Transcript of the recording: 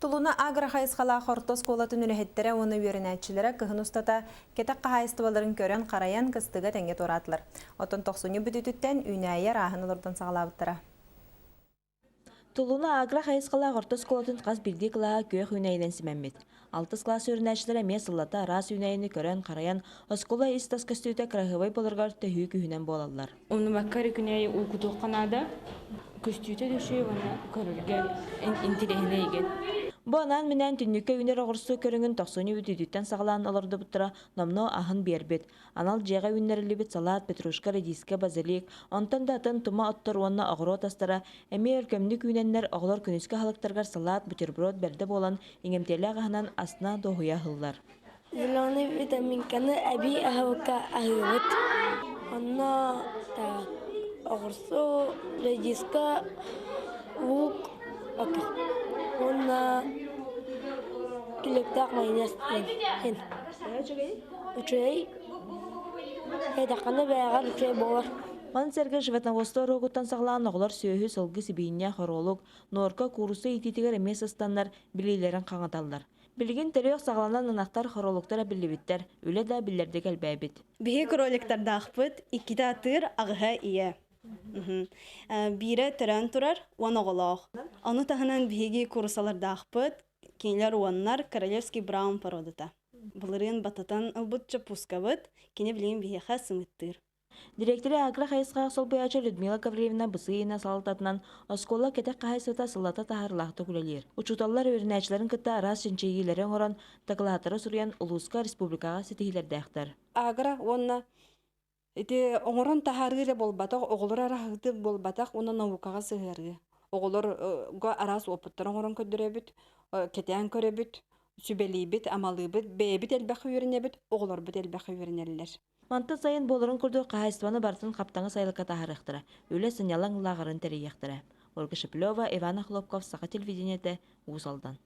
Тулуна агро-хайысхалаах орто оскуолатын үлэһиттэрэ уонна үөрэнээччилэрэ кыһын устата кэтэх хаһаайыстыбаларын көрөн-харайан кыстыга тэҥҥэ туораатылар. Оттон тохсунньу бүтүүтүттэн үүнээйи арааһын олордон саҕалаабыттара. Тулуна агро хайысхалаах орто оскуолатын хас биирдии кылааһа күөх үүнээйинэн симэммит. Алтыс кылаас үөрэнээччилэрэ эмиэ сыллата араас үүнээйини көрөн-харайан, оскуола ис-тас көстүүтэ кыраһыабай буоларыгар төһүү күүһүнэн буолаллар. Умнубакка эрэ күнээйи уукутуохха наада. Көстүүтэ да үчүгэй уонна көрөргө интириэһинэй игин. Бу анаан-минээн түннүккэ үүнэр оҕурсу көрүҥүн тохсунньу бүтүүтүттэн саҕалаан олордубуттара номнуо аһын биэрбит. Анал дьиэҕэ үүннэриллибит салаат, петрушка, редиска, базилик, онтон да атын тума оттор уонна оҕуруот астара эмиэ өлгөмнүк үүнэннэр оҕолор күнүскү аһылыктарыгар салаат, бутерброд бэрдэ буолан иҥэмтиэлээх аһынан астына дуоһуйа аһыыллар. Зеленый витаминканы эбии аһылыкка аһыыбыт. Онно так оҕурсу, редиска, лук, уонна килиэптээх майонез диэн. Үчүгэй. Этэххинэ бэйэҕэр үчүгэй буолар. Маны сэргэ животноводство уруогуттан саҕалаан оҕолор сүөһү, сылгы, сибиинньэ, хоруолук, нуорка, куурусса иитиитигэр эмиэ сыстаннар, билиилэрин хаҥаталлар. Билигин төрүөх саҕаланан ынахтар, хоруолуктар эбиллибиттэр, үлэ да биллэрдик элбээбит. Биһи кроликтардаахпыт, иккитэ атыыр, аҕыһа ийэ. Биирэ төрөөн турар, уон оҕолоох. Ону таһынан биһиги куурусалардаахпыт, кинилэр уоннар королевский браун породата. Былырыын бататан ылбыт чоппуускабыт, кини билигин биһиэхэ сымыттыыр. Дириэктэри агро хайысхаҕа солбуйааччы Людмила Гаврильевна Бысыина салалтатынан оскуола кэтэх хаһаайыстыбата сыллата таһаарыылаахтык үлэлиир. Учууталлар үөрэнээччилэрин кытта араас чинчийиилэри оҥорон, дакылааттары суруйан улууска, республикаҕа ситиһиилэрдээхтэр. Агро уонна ити оҥорон таһаарыы эрэ буолбатах, оҕолор араһыты буолбатах уонна наукаҕа сыһыарыы. Оҕолорго араас уопуттары оҥорон көрдөрөбүт, кэтээн көрөбүт, сүбэлиибит, амалыыбыт, бэйэбит элбэххэ үөрэнэбит, оҕолорбут элбэххэ үөрэнэллэр. Мантан сайын буоларын курдук хаһаайыстыбаны барытын хаптаҥы сайылыкка таһаарыахтара, үлэ сынньалаҥ лааҕырын тэрийиэхтэрэ. Ольга Шеплева, Иван Охлопков, Саха телевидениетэ, Уус Алдан.